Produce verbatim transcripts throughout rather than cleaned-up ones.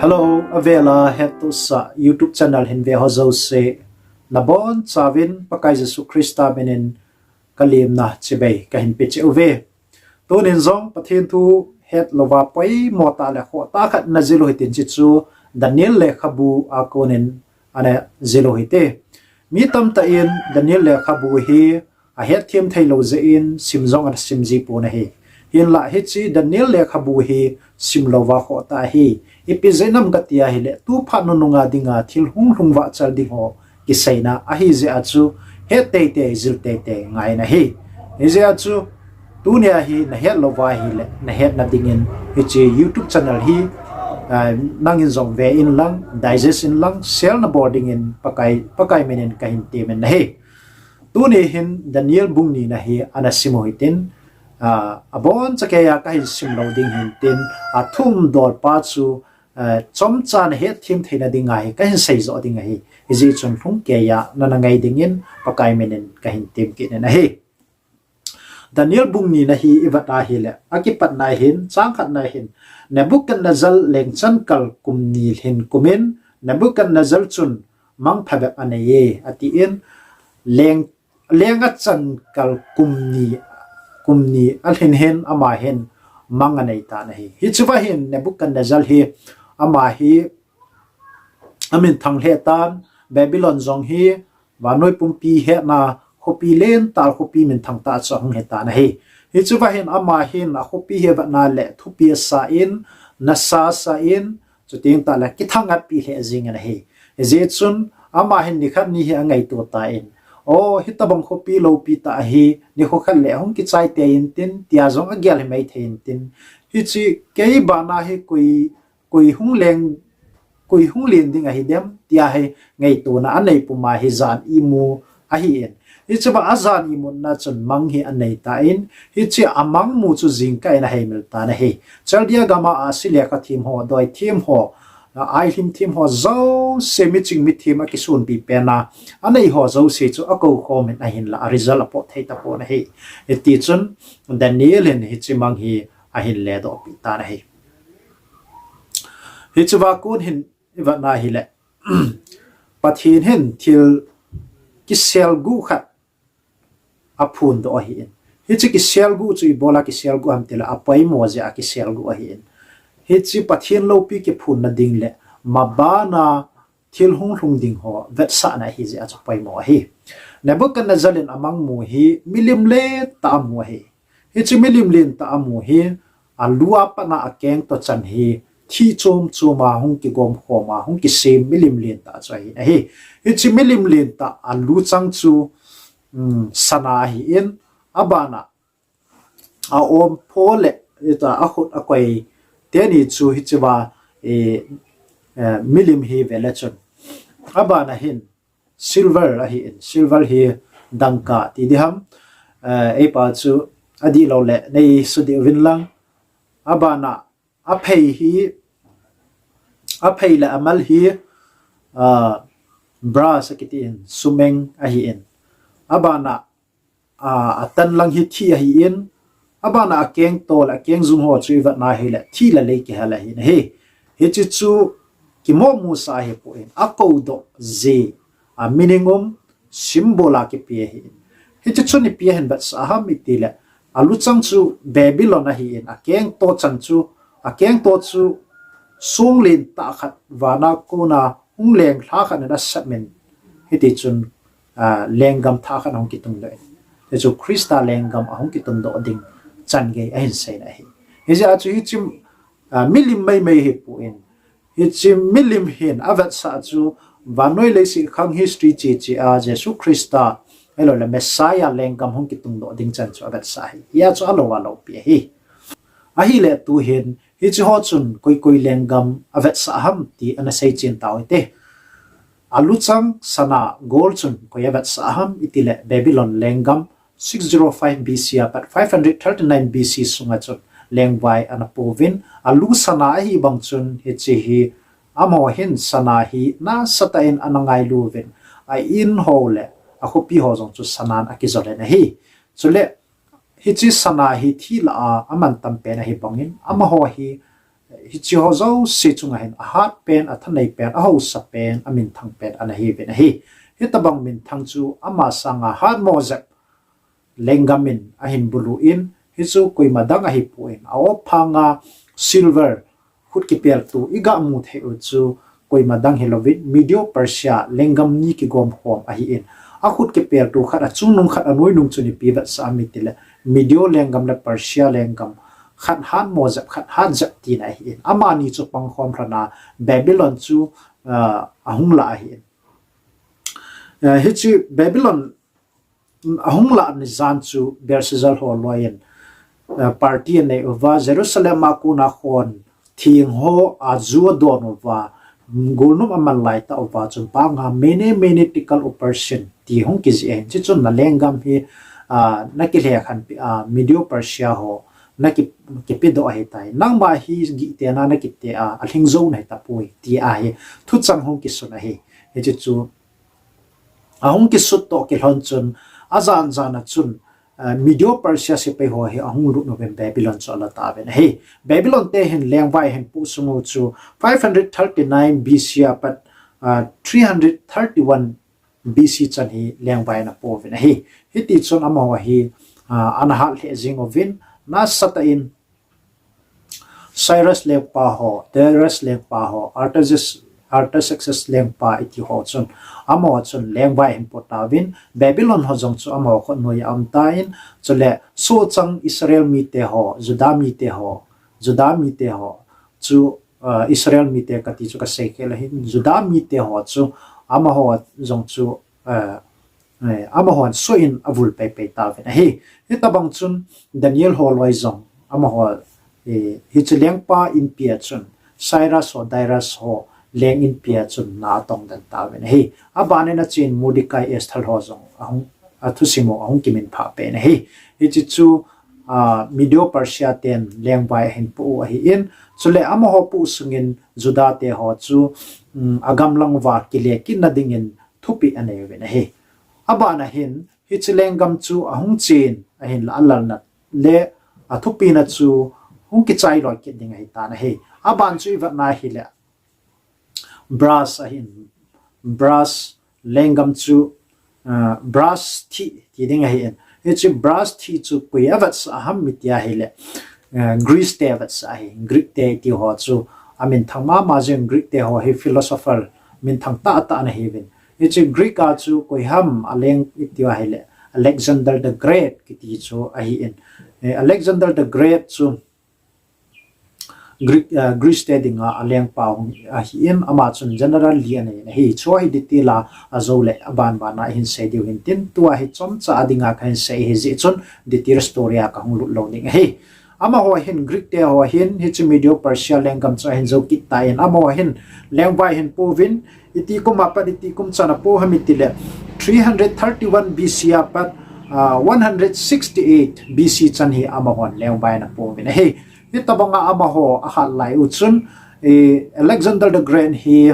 Hello, avela hettohsah YouTube channel hin ve ho jouse, nabonchauvin Pakai Jesu Christa minin kalemna chibai kahin pe cheh uve. Tunin jong Pathen thu hetlouva poimo tah le khoh tah khat najil u hitin, hiche chu Daniel lekhabu a konin ana jil u hite. Mi tamtah in Daniel lekhabu hi ahetthem theilou jeh in sim jong ana sim jipon ahi. Hinlah hiche Daniel lekhabu hi simlouva khoh tah ahi. Ipi jeh ham kati ahileh, tuphat nunung a dinga thil hunglhung vahchal ding ho kiseina ahijeh a chu het teitei, jil teitei ngai in ahi. Hijeh a chu tunia hi nahetlouva ahileh, nahetna dingin hiche YouTube channel hi nangin jong ve inlang, digest inlang, share nabol dingin Pakai, Pakai minin kahin temin ahi. Tuni hin Daniel bung nina hi ana sim u hitin, abonchan keiya kahin simlou ding hintin, athumdol pa chu chomcha nahetthem theina dinga hi kahin seijoh ding ahi. Hijeh chun lhung keiya nana ngai dingin Pakai minin kahin tem kit in ahi. Daniel bung nina hi ivet ahileh, akipatna hin, chang khatna hin, Nebuchadnezzar lengchan kal kum ni hin kumin, Nebuchadnezzar chun mang phabep aneiye, atin, leng, leng achan kal kum ni, kum ni alhin hin ama hin mang anei tan ahi. Hichea hin Nebuchadnezzar hi ama hi aminthang lheh tan, Babylon jong hi vannoi pumpi hetna khopi lentah, khopi minthang tah chu ahung hitan ahi. Hichea hin ama hin akhopi hi avetna leh thupi asa in, nasa asa in, chuteng tahle kithangatpi lheh jengin ahi. Hijeh chun ama hin nikhat ni hi angaito tan, o, hitobang khopi loupi tah ahi, nikho khat leh hung kichai tei intin, tia jong agel himai thei intin, hiche kei bana hi koi, koi hung leng, koi hung len ding ahidem, tia hi ngaitona anei puma hi jan imu ahin. Hichea ajan imutna chun mang hi anei tan, hiche amang mu chu jingkah in aheimil tan ahi. Chaldea gama ahsi lekhathem ho, doithem ho, ailhimthem ho jouse, miching mithem akisunpi pena anei ho jouse chu akou khomin ahinlah, a result apot thei tapon ahi. Hitichun Daniel in hiche mang hi ahin ledohpeh tan ahi. Hichea kon hin ivet ahileh, Pathen hin thil kiselguh khat aphondoh ahin. Hiche kiselguh chu ibola kiselguh ham tileh, apoimo jeh a kiselguh ahin. Hiche Pathen loupi kiphonna ding leh mabana thil hunglhung ding ho vetsahna ahijeh a chu poimo ahi. Nebuchadnezzar in amang mu hi milim lentah amu ahi. Hiche milim lentah amu hi, alu a pat a akengto chan hi thi chom chom a hung kigomkhom a hung kisem milim lentah chu ahin ahi. Hiche milim lentah alu chang chu sana ahin, abana aompho leh, hitia akhut akoi teni chu hichea milim hi vele chun, abana hin silver ahin, silver hi dangka ti diham, eipa chu adihlouleh neisudih uvin lang. Abana aphei hi, aphei le amal hi brass akitin, sumeng ahin. Abana atan lang hi thi ahin, abana akengto le akengjung ho chu ivet ahileh thi le lei kihel ahin ahi. Hiche chu kimohmusah ahipon, akoudoh jeh a meaning um, symbol a kipe ahin. Hiche chun ipi ahin vetsah ham itileh, aluchang chu Babylon ahin, akengto chan chu, akengto chu song lentah khat vana kona hung lenglha khat in asatmin, hitichun lenggam thah khat ahung kitungdoh in, hichu Christa lenggam ahung kitungdoh ding changei ahin seina ahi. Hijeh a chu hiche milim maimai hipon, hiche milim hin avetsah chu vannoi leiset khang history chechea Jesu Christa, ahiloule Messiah lenggam hung kitungdoh ding chan chu avetsah ahi. Hia chu alou a loupi ahi. Ahileh tuhin hiche ho chun koi koi lenggam avetsah ham ti ana seichen tau hite. Aluchang sana, gold chun koi avetsah ham itileh Babylon lenggam, six zero five B C apat five hundred thirty-nine B C sunga chun lengvai ana pouvin, alu sana ahi bang chun hiche hi, amaho hin sana hi nasatah in ana ngailu uvin, a in ho le akhopi ho jong chu sanan akijol in ahi. Chule hiche sana hi thi lah a amantam pen ahi bangin, amaho hi Hiche ho jouse chunga hin ahat pen, athanei pen, ahaosa pen, aminthang pen ana hiuvin ahi. Hitabang minthang chu ama sanga hatmo jep lenggam in ahin bulu in, hichu koima dang ahipon, a-op phanga silver khut kipeltu iga mu thei u chu koima dang hilouvin, Medo Persia lenggam ni kigom khom ahin. Akhut kipeltu khat, achungnung khat, anoinung chun ipi vetsah ham itile, Medo lenggam le Persia lenggam, khat hatmo jep, khat hat jep tina ahin. Amani chu pangkhom lhona Babylon chu, ah, ahung lah ahin. Ah, hiche Babylon ahung lah ni jan chu Belshazzar holoi in, ah, party anei uva, Jerusalem a kona khon theng ho a ju adon uva, golnop aman laitah uva, chun panga mene, mene, tekel, upharsin ti hung kijih ahin. Hichun na lenggam hi, ah, nakilhekhanpi, ah, Medo Persia ho, naki, kipedoh ahitai. Nangma hi gihtena nakite a, alhing jou nahitapoi, ti ahi. Thuchang hung kisun ahi. Hiche chu ahung kisut toh kilhon chun, ajan jan a chun, ah, Medo Persia sepai ho hi ahung lut uvin Babylon chu ala tauvin ahi. Babylon te hin lengvai ahin puh sung u chu five hundred thirty-nine B C apat, ah, three hundred thirty-one B C chan hi lengvai ana pu uvin ahi. Hiti chun amaho hi, ah, ana hat lheh jing uvin, nasatah in Cyrus lengpa ho, Darius lengpa ho, Artaxerxes, Artaxerxes lengpa iti ho chun, amaho chun lengvai ahin pu tauvin, Babylon ho jong chu amaho khut noiya aum tan, chule sohchang Israel mite ho, Juda mite ho, Juda mite ho chu, ah, Israel mite kati chu kasei khel ahin, Juda mite ho chu amaho jong chu, ah, eh, amahon soh in avul peipei tauvin ahi. Hitabang chun Daniel holoi jong amaho, eh, hiche lengpa inpi a chun Cyrus ho, Darius ho leng inpi a chun na atong den tauvin ahi. Aban in achen Mordecai, Esther ho jong ahung, athusim u ahung kiminphah pen ahi. Hiche chu, ah, Medo Persia ten lengvai ahin pu u ahin, chule amaho puh sungin Juda te ho chu, um, agamlang uva kile kitna dingin thupeh anei uvin ahi. Aban a hin, hiche lenggam chu ahung chen ahinla, alalna le athupina chu hung kichai loi kit ding ahitan ahi. Aban chu ivet na hile, brass ahin, brass lenggam chu, ah, brass thih ti ding ahin. Hiche brass thih chu koi avetsah ham iti ahile, ah, Greece te avetsah ahi. Greek te iti ho chu aminthang mama jing, Greek te ho hi philosopher minthang tahtah ana hiuvin. Hiche Greek a chu koi ham aleng iti ahile, Alexander the Great kiti chu ahin. Eh, Alexander the Great chu Greek, ah, Greece te dinga alengpa hung ahin, ama chun general li anei in ahi. Chu hi detail a, ajou le aban ban a ihin sei diu hintin, tua hi chomcha a dinga kahin sei ahi jeh chun detail story a kahung lut lou ding ahi. Amaho hin, Greek te ho hin, hiche Medo Persia lenggam chu ahin jou kit tan, amaho hin lengvai ahin pu uvin, iti kum apat iti kum chan apu ham itile, three hundred thirty-one B C apat, ah, one hundred sixty-eight B C chan hi amahon lengvai ana pu uvin ahi. Hitabanga amaho ahat lai u chun, eh, Alexander the Great hi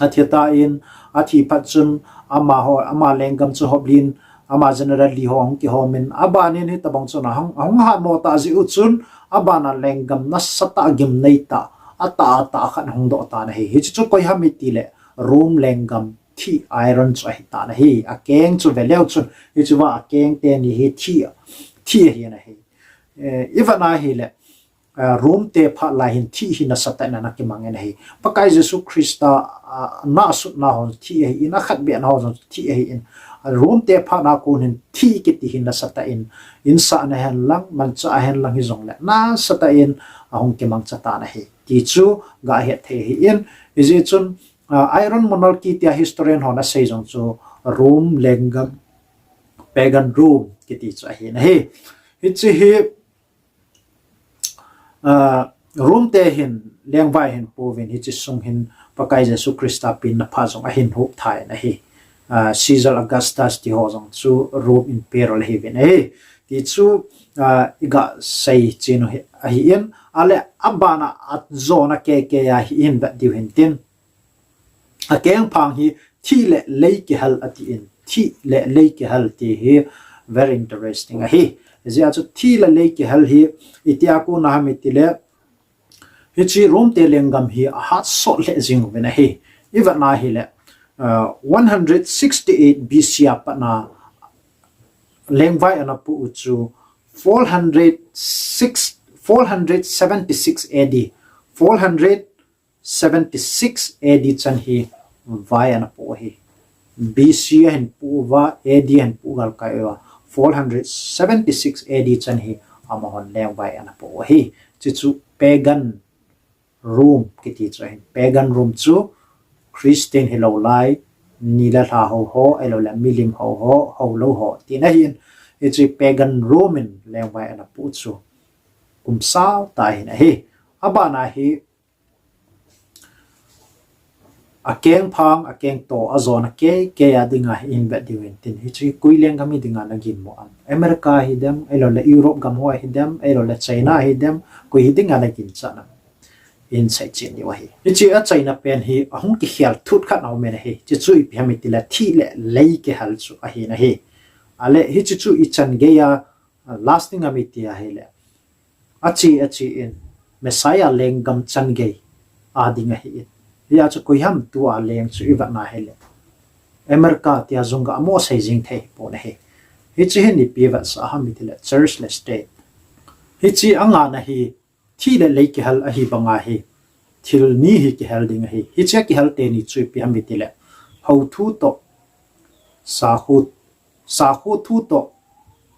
athi tan, athi phat chun amaho, ama lenggam chu hoplin, ama general li ho ahung kihom in, aban in hitabang chun ahung, ahung hatmo tah jeh u chun, aban a lenggam nasatah, gimnei tah, atah, atah khat ahung doh tan ahi. Hiche chu koi ham itile, Rome lenggam thih, iron chu ahitan ahi. Akeng chu veleu chun, hichea akeng teni hi thih, thih ahin ahi. Eh, ivet na hile, ah, Rome te phat lai hin thih hi nasatah in ana kimang in ahi. Pakai Jesu Christa, ah, na asutna ho thih ahin, akhatbehna ho jong thih ahin. Ah, Rome te phat na kon hin thih kiti hi nasatah in, insahna hen lang, manchah hen lang hijongle, nasatah in ahung kimangcha tan ahi. Ti chu gahet thei ahin, hijeh chun, ah, Iron Monarchy tia historian hon asei jong chu Rome lenggam, pagan Rome kiti chu ahin ahi. Hiche hi, ah, Rome te hin lengvai ahin pu uvin, hiche sung hin Pakai Jesu Christa penna phat jong ahin hop tha in ahi. Ah, Caesar Augustus ti ho jong chu Rome Emperor ahiuvin ahi. Ti chu, ah, iga sei chen u hi, ahin, ale aban a ajona kei kei a hi ihin vet diu hintin. Akeng phang hi thih le lei kihel atin, thih le lei kihel ti hi very interesting ahi. Hijeh a chu thih le lei kihel hi itia kona ham itile, Hiche Rome te lenggam hi ahat sot lheh jing uvin ahi. Ivet na hile, uh, one hundred sixty-eight B C a pat na lengvai ana pu u chu four hundred six, four hundred seventy-six A D, four hundred seventy-six A D chan hi vai ana pu u ahi. B C ahin pu uva, A D ahin pu galkai uva, four hundred seventy-six A D chan hi amahon lengvai ana pu u ahi. Chuchu pagan Rome kiti chu ahin. Pagan Rome chu Christian hilou lai, ni le lha ho ho, ahilou le milim ho ho, ho lou ho, tina ahin. Hiche pagan Rome in lengvai ana pu chu kum sao tah ahin ahi. Abana hi akeng phang, akeng to, ajona kei kei a dinga hi ihin vet diu hin tin. Hiche koi lenggam hi dinga na ginmo am? America hi dem, ahilou le Europe gam ho hi dem, ahilou le China hi dem, koi hi dinga na ginchat am? Ihin seichen diu ahi. Hiche achaina pen hi ahung kikhel thut khat aumin ahi. Hiche chu ipi ham itile thih le lei kihal chu ahin ahi. Ale hiche chu ichan gei a, lasting am iti ahile, ache ache in Messiah lenggam chan gei a ding ahin. Hia chu koi ham tua leng chu ivet na hile, America tia jong ga mo sei jing thei pon ahi. Hiche hin ipi vetsah ham itile church le state. Hiche angana hi thih le lei kihal ahi banga hi thil ni hi kihal ding ahi. Hiche kihal teni chu ipi ham itile, hou thu toh, sakhu, sakhu thu toh,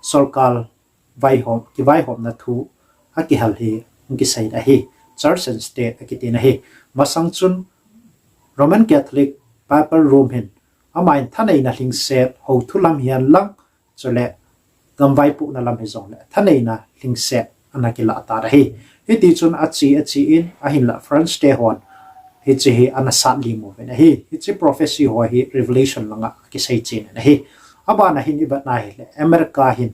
sorkar vaihom, kivaihomna thu akihal hi hung kisei ahi. Church and state akitin ahi. Masang chun Roman Catholic Papal Rome hin amahin thaneina lhingset, hou thu lam hihen lang, chule gam vaipohna lam hijongle thaneina lhingset ana kilah tan ahi. Hiti chun ache ache in, ahinla France te hon hiche hi ana sat lim uvin ahi. Hiche prophecy ho hi Revelation langa akisei chen in ahi. Abana hin ivet na hile, America hin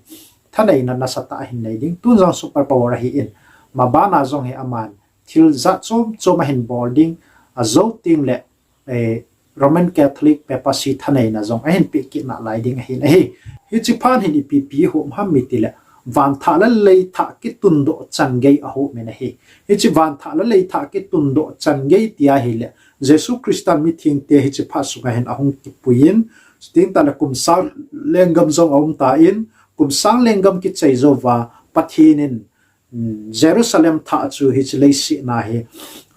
thaneina nasatah ahin nei ding, tun jong super power ahin, mabana jong hi aman thil jat chom chom ahin bol ding, ajou tengle, eh, Roman Catholic Papacy thaneina jong ahin peh kit nalai ding ahin ahi. Hiche phat hin ipi ipi hom ham itile, van thah le lei thah kitundoh chan gei ahom in ahi. Hiche van thah le lei thah kitundoh chan gei ti ahile, Jesu Christa mithengte hiche phat sunga hin ahung kipui in, chuteng tahle kum sang lenggam jong aum tan, kum sang lenggam kichai jouva Pathen in, mm, Jerusalem thah chu hiche leiset a hi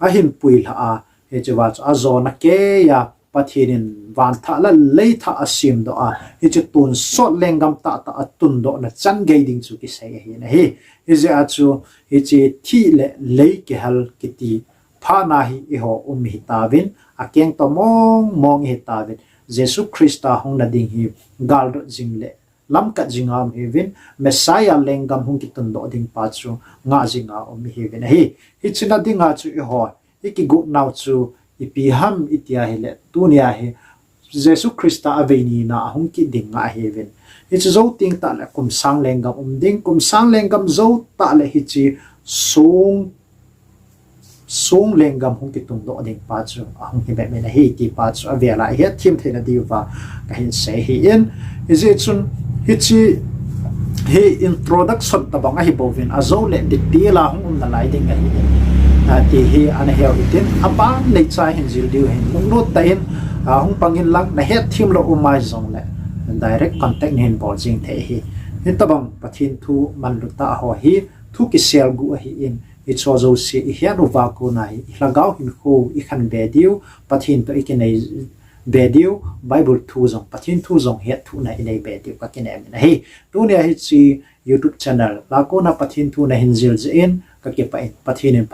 ahin puilha a, hichea chu ajona keiya Pathen in van thah le lei thah asemdoh a, hiche tonsot lenggam tahtah atundohna chan gei ding chu kisei ahin ahi. Hijeh a chu hiche thih le lei kihal kiti phat na hi eiho um ihi tauvin, akeng to mong mong ihi tauvin, Jesu Christa hungna ding hi galdot jing le lamkat jinga um ihiuvin, Messiah lenggam hung kitundoh ding pa chu ngah jinga um ihiuvin ahi. Hiche na dinga chu eiho ikigot nau chu ipi ham iti ahile, tunia hi Jesu Christa avei nina ahung kit ding ngah ihiuvin. Hiche jou teng tahle kum sang lenggam um ding, kum sang lenggam jou tahle hiche song, song lenggam hung kitundoh ding pa chu ahung hi bep in ahi ti pa chu avel a ihet them theina diuva kahin sei ahin. Hijeh chun hiche hi introduction tobang ahi bouvin, ajou le detail a hung um nalai ding ahin, ati hi ana heu hitin, aban neicha hin jil diu hin lunglut tah in, a, hung pang inlang, nahet them lou um ahi jongle direct contact nahin bol jing thei ahi. Hitobang Pathen thu manlu tah ho hi thu kiselguh ahin, hicheho jouse ihet uva kona hi ilhagao hinkho ikhanbe diu, Pathen toh ikinei be diu, Bible thu jong, Pathen thu jong hetthohna inei be diu kakinem in ahi. Tunia hiche YouTube channel a kona Pathen thu nahin jil jeh in kakipah in, Pathen in